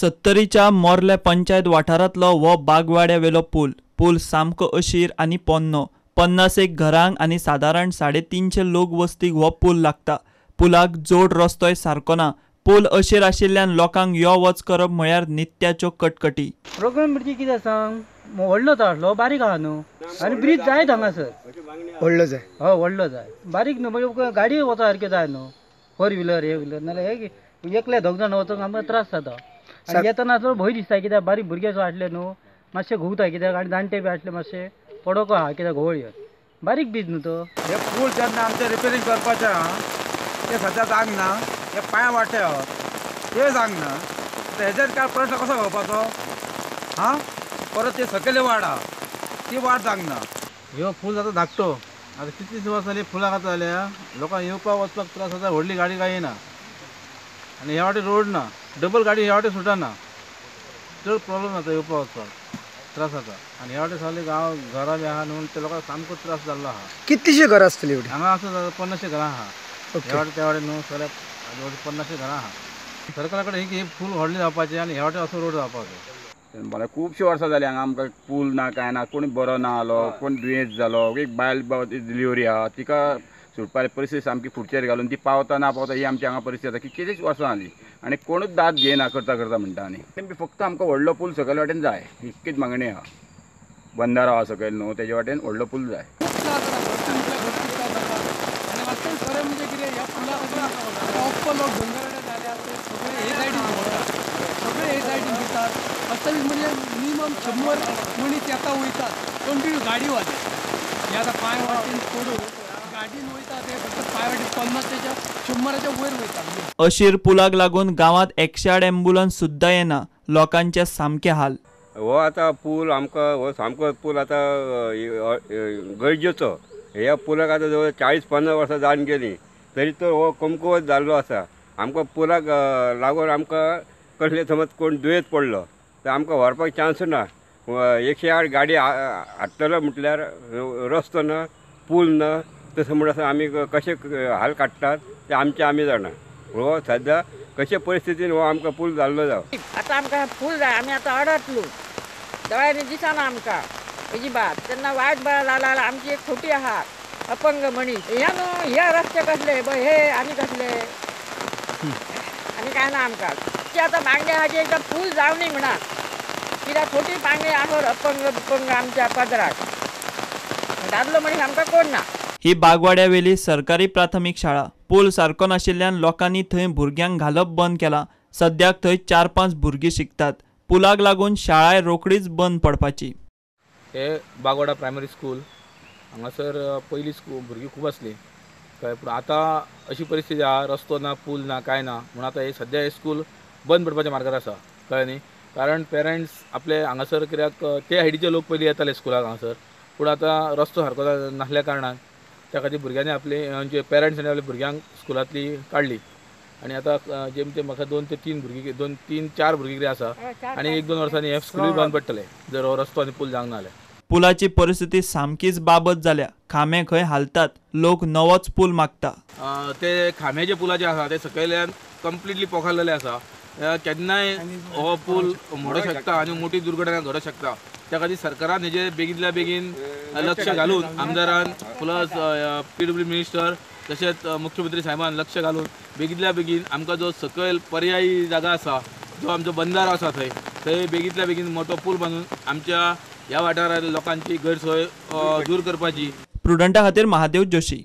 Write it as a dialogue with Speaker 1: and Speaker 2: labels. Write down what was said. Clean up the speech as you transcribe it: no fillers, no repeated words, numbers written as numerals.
Speaker 1: सत्तरीच्या Morley panchayat वाठारांतलो हो बागवाड्यावेलो पूल. पूल सामको अशीर आनी पोन्नो. 50 घरांक आनी सादारण 350 लोक वस्तीक हो पूल लागता. पुलाक जोड रस्तोय सारको ना. पूल अशीर आशिल्ल्यान लोकांक यो वच करप म्हळ्यार नित्याच्यो कटकटी.
Speaker 2: प्रोग्राम म्हणजे कितें सांग, व्हडलो तो आसलो, बारीक आहा न्हू, आनी ब्रीज जायत हांगासर
Speaker 3: व्हडलो जाय.
Speaker 2: हय व्हडलो जाय, बारीक न्हू, म्हणजे गाडी वचो सारक्यो जाय न्हू, फोर व्हिलर हे व्हिलर, नाल्यार हे एकले दोग जाण वचोंक आमकां त्रास जाता. आनी येतना चड भंय दिसता, कित्याक बारीक भुरगे सो आसले न्हू, मातशे घुंवता, कित्याक आनी जाणटे बी आसले मातशे पडोको आहा, कित्याक घोवळ येवन बारीक ब्रीज न्हू तो.
Speaker 4: हे पूल जेन्ना आमचें रिपेरींग करपाचें आहा ते सद्या जाग ना, हे पांय वाटे आहा ते जाग ना, हेजेर काय प्रश्न कसो घेवपाचो हां. परत ते सकयले वाड आहा ती वाट जाग ना.
Speaker 5: ह्यो पूल जाता धाकटो, आतां कितलीं वर्सां जालीं पुलाक आतां जाल्या, लोकांक येवपाक वचपाक त्रास जाता, व्हडली गाडी काय येना आनी ह्या वाटेन रोड ना, डबल गाडी ह्या वाटेन सुटना, चड प्रॉब्लम जाता, येवपाक वचपाक त्रास जाता. आनी ह्या वाटेन सगळे गांव घरां बी आहा न्हू, ते लोकांक सामको त्रास जाल्लो आहा.
Speaker 3: कितलीशीं घरां आसतलीं एवढी
Speaker 5: हांगा? आसा 50 घरां आहा ह्या वाटेन, त्या वाटेन न्हू सगळ्या 50 घरां आहा. सरकारा कडेन ही पूल व्हडली जावपाची आनी ह्या वाटेन असो रोड जावपाचो.
Speaker 6: मला खुबशीं वर्सां जालीं हांगा आमकां पूल ना कांय ना, कोण बरो ना आलो, कोण दुयेंस जालो, एक बायल डिलिवरी आहा तिका सुटपाची परिस्थिती सामकी खुर्चेर घालून ती पावता ना पावता ही आमची हांगा परिस्थिती आसा. कितलींच वर्सां जालीं आनी कोणूच दाद घेयना करता करता म्हणटा. आनी फक्त आमकां व्हडलो पूल सकयल वाटेन जाय, इतकीच मागणी आहा. बंदारो आहा सकयल न्हू, तेजे वाटेन व्हडलो पूल जाय.
Speaker 7: खरें म्हणजे कितें, ह्या पुलाक लोक दोंगराडे जाल्या सगळे हे सायडीन भोंवतात, सगळे हे सायडीन दितात. वास्तवीक म्हणजे मिनिमम 100 मनीस येता वयतात कंटिन्यू गाडी वाले. हे आतां पांय वाटेन सोडून गाडीन वयता ते फक्त पांय वाटेन 50च्या 100च्या वयर वयता.
Speaker 1: अशीर पुलाक लागून गांवांत 108 ॲम्ब्युलन्स सुद्दां येना, लोकांचे सामके हाल.
Speaker 8: हो आतां पूल आमकां हो सामको पूल आतां गरजेचो. ह्या पुलाक आतां जवळ 40-50 वर्सां जावन गेलीं तरी तो हो कमकुवत जाल्लो आसा. आमकां पुलाक लागून आमकां कसले समज कोण दुयेंत पडलो तर आमकां व्हरपाक चान्स ना. 108 गाडी हाडटलो म्हटल्यार रस्तो ना, पूल ना, तसो म्हणसर आमी कशे हाल काडटात ते आमचे आमी जाणा. हो सद्या कशे परिस्थितीन हो आमकां पूल जाल्लो जावं.
Speaker 9: आतां आमकां पूल जाय, आमी आतां अडकलो, दोळ्यांनी दिसना आमकां अजिबात. तेन्ना वायट बळ जाल्यार आमची एक खोटी आहा अपंग मनीस ह्या न्हू, ह्या रस्ते कसले हे आनी कसले आनी काय ना आमकां. ती आतां मागणी आहा की एकदां पूल जावनी म्हणा, कित्याक खोटी मागणी आहा अपंग बिपंग आमच्या पदराक, दादलो मनीस आमकां कोण ना.
Speaker 1: ही बागवाड्यावेली सरकारी प्राथमीक शाळा. पूल सारको नाशिल्ल्यान लोकांनी थंय भुरग्यांक घालप बंद केलां. सद्याक थंय 4-5 भुरगीं शिकतात. पुलाक लागून शाळाय रोखडीच बंद पडपाची.
Speaker 10: हे बागवाडा प्रायमरी स्कूल हांगासर पयलीं स्कूल भुरगीं खूब आसलीं कळ्ळें, पूण आतां अशी परिस्थिती आहा, रस्तो ना, पूल ना, कांय ना, म्हणून आतां हे सद्या हे स्कूल बंद पडपाच्या मार्गार आसा कळ्ळें न्ही. कारण पेरंट्स आपले हांगासर कित्याक ते सायडीचे लोक पयलीं येताले स्कुलाक हांगासर, पूण आतां रस्तो सारको नासल्या कारणान त्या खातीर भुरग्यांनी आपले म्हणजे पेरंट्सांनी आपल्या भुरग्यांक स्कुलांतली काडली. आनी आतां जेमतेम म्हाका 2 ते 3 भुरगीं, 2, 3, 4 भुरगीं कितें आसा आनी 1-2 वर्सांनी हे स्कुलूय बंद पडटलें जर हो रस्तो आनी पूल जावंक ना जाल्यार.
Speaker 1: पुलाची परिस्थिती सामकीच बाबत जाल्या. खांबे खंय हालतात, लोक नवोच पूल मागता.
Speaker 10: ते खांबे जे पुलाचे आसा ते सकयल्यान कंप्लिटली पोखारलेले आसा, केन्नाय हो पूल मोडूंक शकता आनी मोठी दुर्घटना घडोवंक शकता. त्या खातीर सरकारान हेजेर बेगींतल्या बेगीन लक्ष घालून आमदारान प्लस PWD minister तशेंच मुख्यमंत्री साहेबान लक्ष घालून बेगींतल्या बेगीन आमकां जो सकयल पर्यायी जागा आसा, जो आमचो बंदारो आसा थंय थंय बेगींतल्या बेगीन मोठो पूल बांदून आमच्या ह्या वाठारांतल्या लोकांची गैरसोय दूर करपाची.
Speaker 1: प्रुडंटा खातीर महादेव जोशी.